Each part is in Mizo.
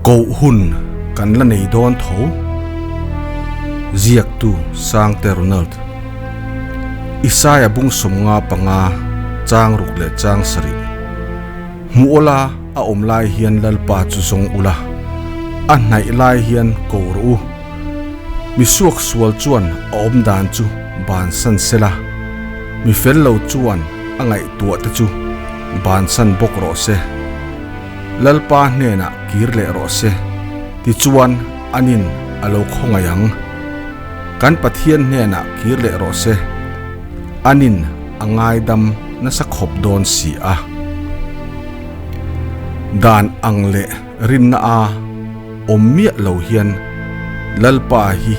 Koh hun kan la nei dawn tho. Ziaktu Sangte Ronald. Isaia bung 55 chang ruk leh chang sarih. Hmuh awla a awm lai hian Lalpa chu zawng ula, a hnaih lai hian ko rawh u. Mi suak sual chuan a awm dan chu bansan sela, mi fel lo chuan a ngaihtuah te chu bansan bawk rawh se. Lalpa hnenah kir leh rawh se, tichuan anin a lo khawngaih ang. Kan Pathian hnenah kir leh rawh se, anin a ngaidam nasa khawp dawn si a. Dan ang leh rinna a awm miah lo hian Lalpa hi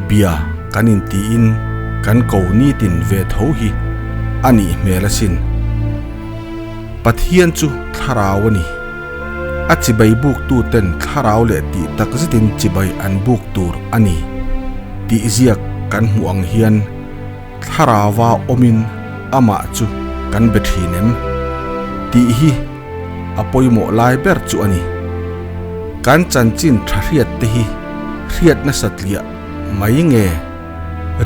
bia kan intiin kan ko nitin ve tho hi a nih hmel asin. Pathian chu thlarau a ni. A chibai buktu ten thlarau leh tih tak zetin chibai an buk tur a ni tih ziak kan hmuh ang hian thlarauva awmin amah chu kan be thin em tih hi a pawimawh lai ber chu a ni. Kan chanchin tha hriat te hi hriat nasatliah mai nge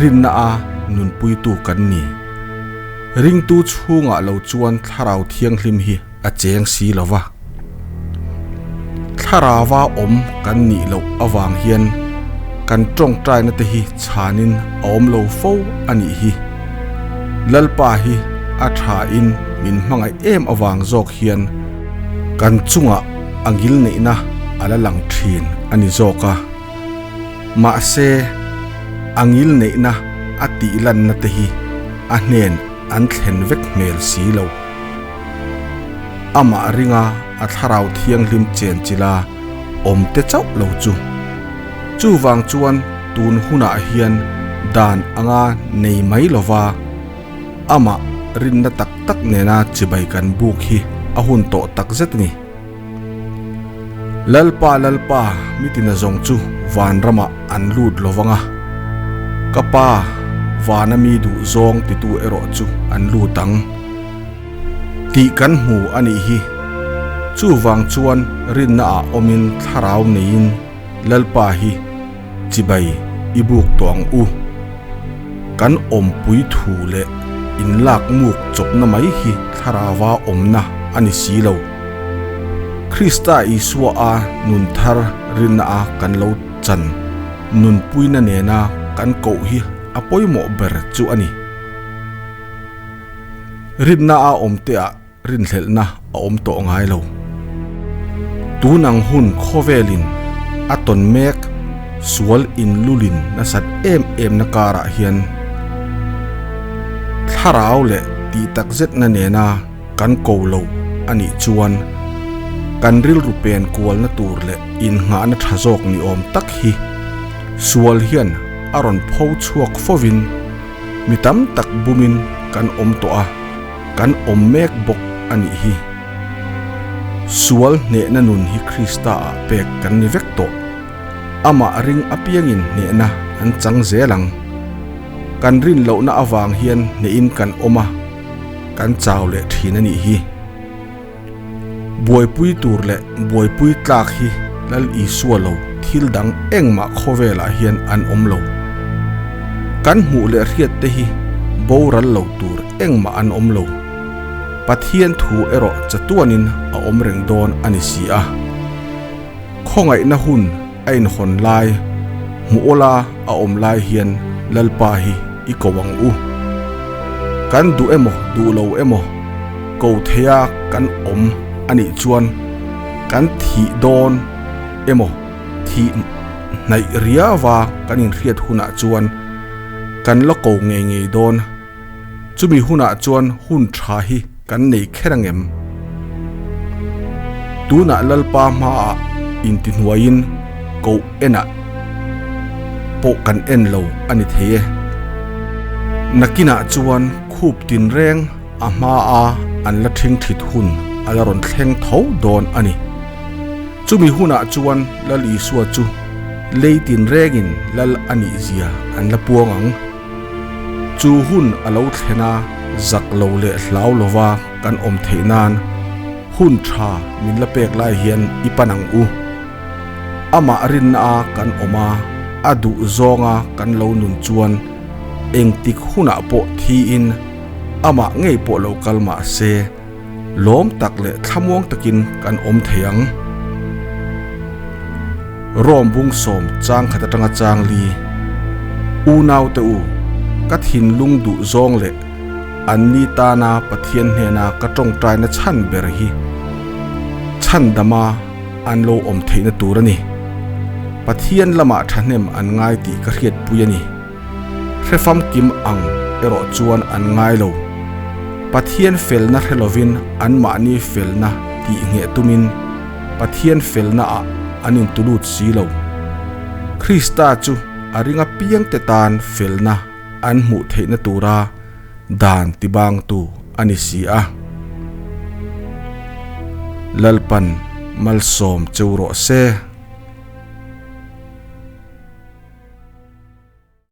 rinna a nunpuitu kan ni. Ringtu chhungah lo chuan Thlarau Thianghlim hi a cheng si lo va. Thlarauva awm kan nih loh avang hian kan tawngtaina te hi chhanin a awm lo fo a nih hi. Lalpa hi a thain min hmangaih em avang zawk hian kan chungah a ngilneihna a la lang thin a ni zawk a. Mahse, a ngilneihna a tihlanna te hi a hnen an thlen vek hmel si lo. Amah ringa a thlarau thianghlim chen chila awm te chauh lo chu. Chuvang chuan tun hunah hian dan anga nei mai lova amah rinna tak tak nena chibai kan buk hi a hun tawh takzet a ni. Lalpa, Lalpa, mitina zawng chu van ramah an lut lo vang a, ka Pa vana mi duh zawng titu erawh chu an lut ang tih kan hmu a nih hi. Chuvang chuan rinnaah awmin thlarau neiin Lalpa hi chibai i buk tawh ang u. Kan awmpui thu leh inlak muk chawpna mai hi thlarauva awmna a ni si lo. Krista Isua a nun thar rinna a kan lo chan nunpuina nena kan koh hi a pawimawh ber chu a ni. Rinna a awm teah rinhlelhna a awm tawh ngai lo. Tun ang hun khawvelin a tawn mek sual inlulin nasat em emna karah hian thlarau leh tih takzetna nena kan ko lo a nih chuan kan rilru pen kualna tur leh innghahna tha zawk ni awm tak hi sual hian a rawn pho chhuak fovin mi tam tak bumin kan awm tawh a. Kan awm mek bawk a nih hi. Sual hnehna nun hi Krista ah pek kan ni vek tawh. Amah ring apiangin hnehna an chang zel ang. Kan rin lohna avang hian hnehin kan awm a, kan chau leh thin a nih hi. Buaipui tur leh buaipui tlak hi Lal Isua lo thil dang engmah khawvelah hian an awm lo. Kan hmuh leh hriat te hi boral lo tur engmah an awm lo. Pathian thu erawh chatuanin a awm reng dawn a ni si a. Khawngaihna hun a inhawn lai, hmuh awla a awm lai hian Lalpa hi i ko ang u. Kan duh emaw duh lo emaw ko theia kan awm a nih chuan kan thih dawn emaw thih hnaih riava kan inhriat hunah chuan kan la ko ngei ngei dawn. Chumi hunah chuan hun tha hi kan nei kher ang em? Tunah Lalpa hmaah intihnuaiin koh enah pawh kan en lo a ni thei e. Nakinah chuan khup tinreng a hmaa an la ṭhing ṭhit hun a la rawn thleng tho dawn a ni. Chumi hunah chuan Lal Isua chu lei tinrengin Lal a nihzia an la puang ang. Chu hun a lo thlen a, zak lo leh hlau lova kan awm theih nan hun tha min la pek lai hian i pan ang u. Amah rinna a kan awm a, a duh zawnga kan lo nun chuan engtik hunah pawh thiin amah ngei pawh lo kal mah se lawm tak leh thlamuang takin kan awm thei ang. Rom bung sawm chang khat atanga chang li, Unaute u, ka thinlung duh zawng leh anni tana Pathian hnena ka tawngtaina chhan ber hi chhandama an lo awm theihna tur a ni. Pathian lamah thahnem an ngai tih ka hriatpui a ni. Hre famkim ang erawh chuan an ngai lo. Pathian felna hre lovin anmahni felna tih ngheh tumin Pathian felna ah an intulut si lo. Krista chu a ring apiangte tan felna an hmuh theihna tura dan tibangtu a ni si a. Lalpan malsawm cheu rawh se.